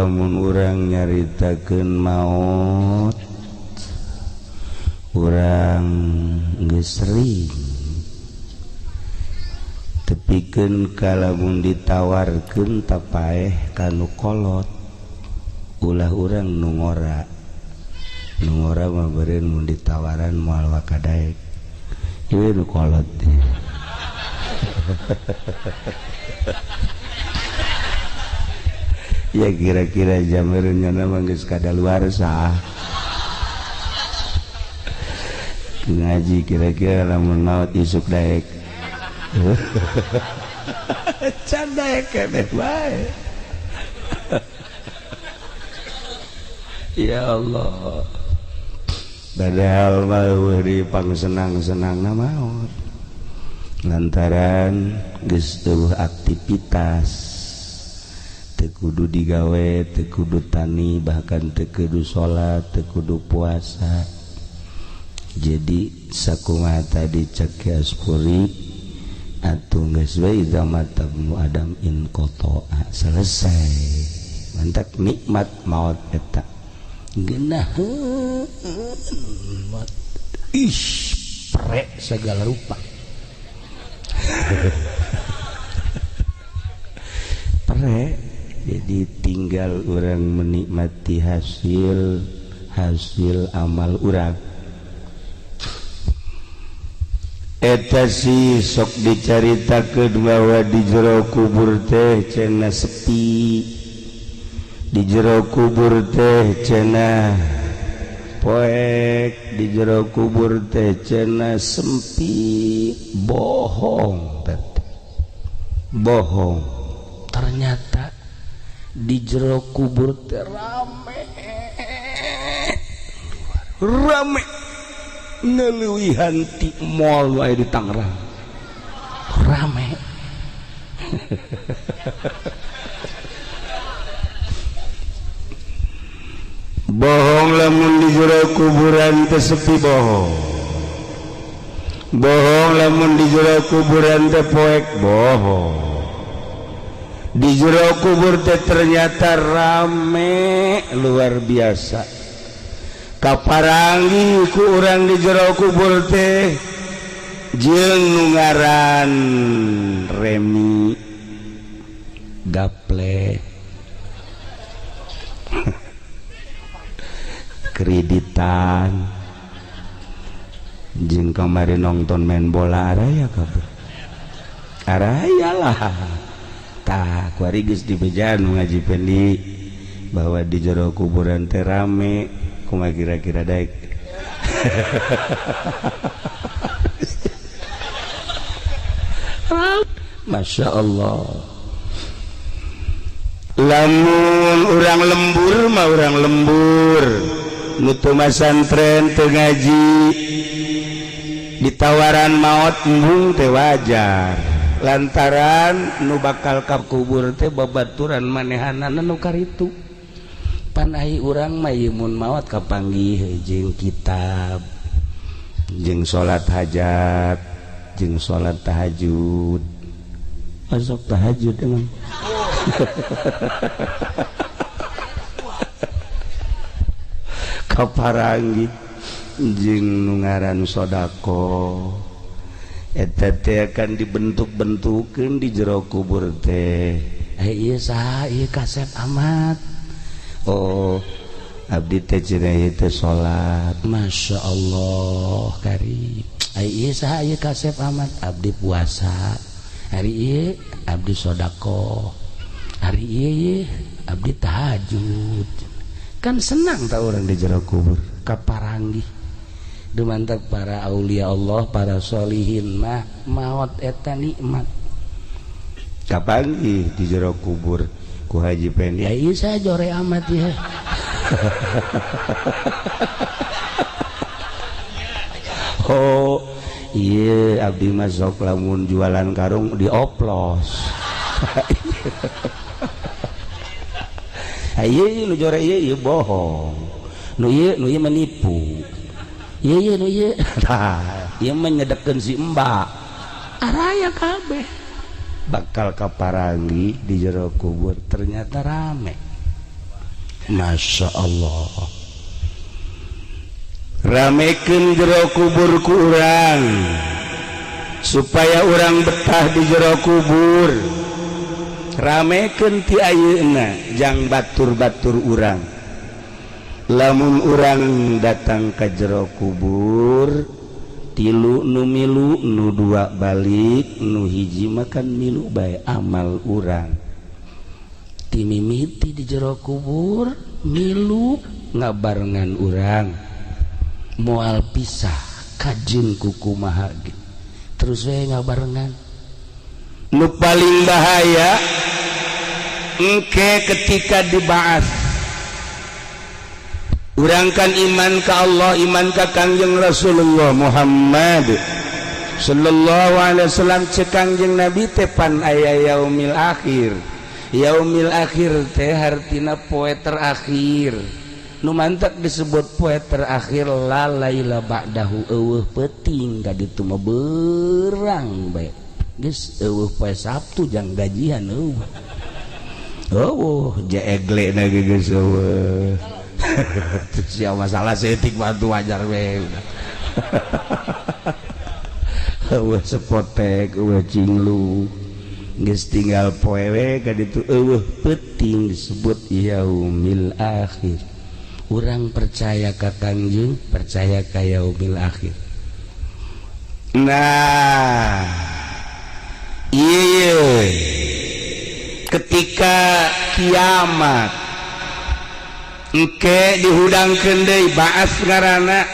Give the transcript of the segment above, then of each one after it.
Lamun urang nyaritakeun maot, urang geus sering tepikeun ka lamun ditawarkeun tapaeh kanu kolot, ulah urang nu ngora. Nu ngora mah beureun mun ditawaran moal wakadaek, ieu nu kolot teh. Ya kira-kira jamernya mah geus kadaluarsa ngaji, kira-kira lamun maot isuk daek. Can daek keneh bae. Ya Allah, padahal mah eueuh di pangsenang-senangna maot lantaran geus eueuh aktivitas, teu kudu digawe, teu kudu tani, bahkan teu kudu salat, teu kudu puasa. Jadi sakumaha tadi cek Ki Aspuri, atuh geus we iza mata ibnu Adam in qata'a, selesai. Mantap nikmat maot eta. Geunaheun maot. Ih, prek segala rupa. Prek. Jadi tinggal orang menikmati hasil hasil amal urang. Eta si sok dicaritakeun bahwa di jero kubur teh cenah sepi, di jero kubur teh cenah poek, di jero kubur teh cenah sempit. Bohong, bohong. Ternyata di jero kubur teh rame, rame ngeleuwihan ti mall wae di Tangerang, rame. Bohong lamun di jero kuburan teh sepi, bohong. Bohong lamun di jero kuburan teh poek, bohong. Di jero kubur teh ternyata rame luar biasa. Kaparangi ku urang di jero kubur teh jeung nu ngaran Remi gaple kreditan jeung kamari nonton main bola araya kabeh, araya lah. Tah kuari geus dibejaan ngaji Pendi bahwa di jero kuburan teh rame, kumaha kira-kira daek. Masya Allah. Lamun urang lembur mah urang lembur, nu teu masantren teu ngaji ditawaran maot embung teh wajar, lantaran nu bakal ka kubur teh babaturan manehanana nu karitu. Pan ai urang mah ieu mun maot kapanggih jeung kitab, jeung salat hajat, jeung salat tahajud. Masuk tahajud emang. Kaparanggih jeung nu ngaran sedekah eta teh akan dibentuk-bentukeun di jero kubur teh. Ieu saha ieu kasep amat. Oh, abdi teh cenah ieu teh salat. Masya Allah karim. Ai ieu saha ieu kasep amat, abdi puasa. Hari ieu abdi sedekah. Hari ieu abdi tahajud. Kan senang tau orang di jero kubur kaparanggih. Dumantap para aulia Allah, para solihin mah maot eta nikmat. Kapanggih di jero kubur ku Haji Pendi. Ya ieu saya jore amat ya. Oh, iya abdi mah sok lamun jualan karung dioplos. Ieu nu jore ieu bohong. Nu ieu menipu. Ieu nu ieu. Tah, ieu mah nyedekeun si Mbak. Araya kabeh. Bakal kaparangi di jero kubur ternyata rame. Masya Allah, ramekeun jero kubur ku urang supaya urang betah di jero kubur. Ramekeun ti ayeuna jang batur-batur urang. Lamun urang datang ke jero kubur, tilu nu milu, nu dua balik, nu hiji makan milu bae amal urang. Ti mimiti di jero kubur milu ngabarengan urang, moal pisah kajin kukumaha ge, terus we ngabarengan. Nu paling bahaya engke ketika dibahas. Urang kan iman ka Allah, iman ka Kangjeng Rasulullah Muhammad sallallahu alaihi wasallam. Cek Kangjeng Nabi teh pan aya yaumil akhir. Yaumil akhir teh hartina poe terakhir. Nu mantak disebut poe terakhir, la laila ba'dahu, eueuh peuting ka ditu mah, berang bae geus, eueuh poe Sabtu jang gajian, eueuh eueuh jeegle na ge geus eueuh. Siapa masalah setik bantu wajar we udah. Eueuh sepotek, eueuh cinglu, geus tinggal poe we ka ditu, eueuh peuting, disebut yaumil akhir. Urang percaya ka Kangjeng, percaya ka yaumil akhir. Nah, iya, ketika kiamat engke dihudangkeun deui, baas ngaranna,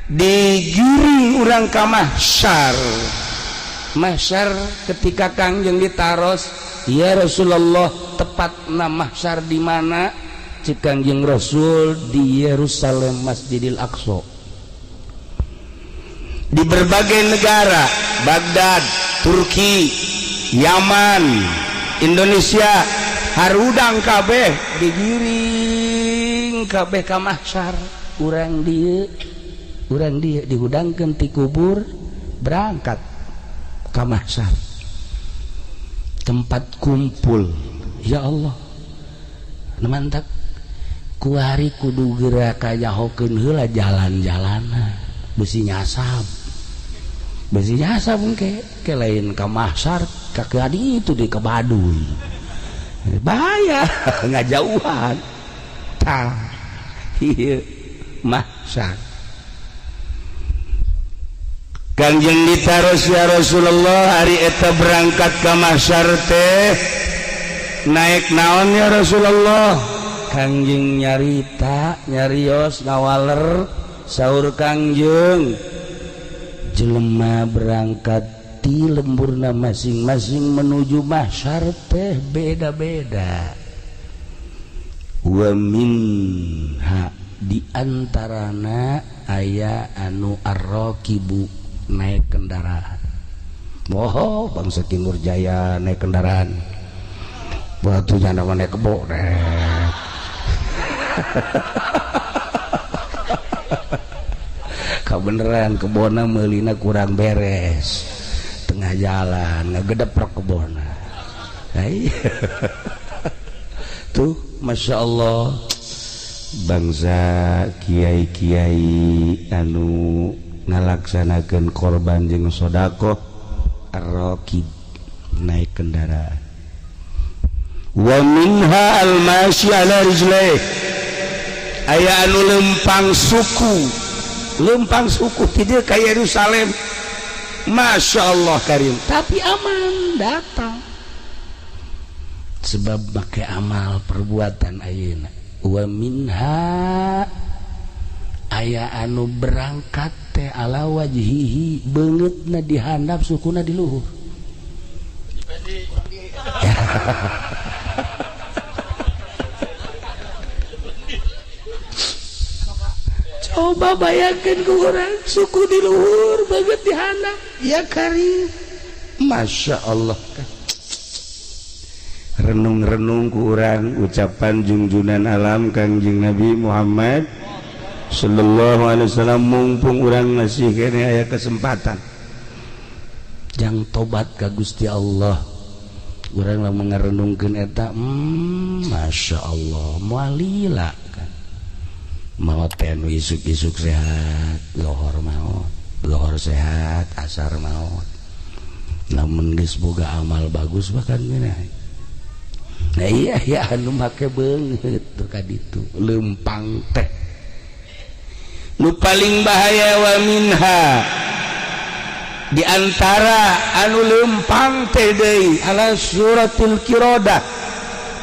digiring urang ka mahsyar. Mahsyar, ketika Kangjeng ditaros, "Ya Rasulullah, tepatna mahsyar di mana?" Cek Kangjeng Rasul, "Di Yerusalem, Masjidil Aqsa." Di berbagai negara, Baghdad, Turki, Yaman, Indonesia, harudang kabeh digiring kabeh ka mahsyar. Urang dieu, urang dieu dihudangkeun ti kubur, berangkat ka mahsyar, tempat kumpul. Ya Allah, mantap. Kuari kudu geura kanyahokeun heula jalan-jalana, besi nyasab, besi nyasab engke ke lain ka mahsyar, ka adi itu di ke Baduy, bahaya ngajauhan. Tah, ieu mahsyar. Kangjeng ditaros, "Ya Rasulullah, hari eta berangkat ke mahsyar teh naik naon ya Rasulullah?" Kangjeng nyarita, nyarios, ngawaler. Saur Kangjeng, jelema berangkat di lemburna masing-masing menuju mahsyar teh beda-beda. Wa minha, di antarana aya anu arrokibu, naik kendaraan. Moho bangsa Timur Jaya naik kendaraan, batunya nama naik kebo deh. Kebeneran kebona melina kurang beres, tengah jalan ngegedeprok kebona. Tuh, Masya Allah, bangsa kiai-kiai anu ngalaksanakan korban jeung sodakoh, arrokib, naik kendaraan. Wa minha al-masyi ala rijlaih, aya anu lempang suku, lempang suku tidak ka Yerusalem. Masya Allah karim, tapi aman datang sebab make amal perbuatan ayeuna. Wa minha, aya anu berangkat teh ala wajhihi, beungeutna di handap, sukuna di luhur. Coba bayangkan ku urang, suku di luhur, beungeut di handap. Ya karim, Masya Allah. Renung-renung ku urang ucapan junjunan alam Kangjeng Nabi Muhammad sallallahu alaihi wasallam. Mumpung urang masih kene aya kesempatan jang tobat ka Gusti Allah. Urang lamun ngarenungkeun eta, Masya Allah, moal lila kan maot teh. Nu isuk-isuk sehat, lohor maot, lohor sehat, asar maot. Lamun geus boga amal bagus bahkan geuna. Nah iya ya, anu make beungeut tuh ka ditu lempang teh nu paling bahaya. Wa minha, diantara anu lempang teh deui, ala suratil qirodah,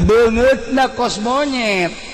beungeutna kos monyet.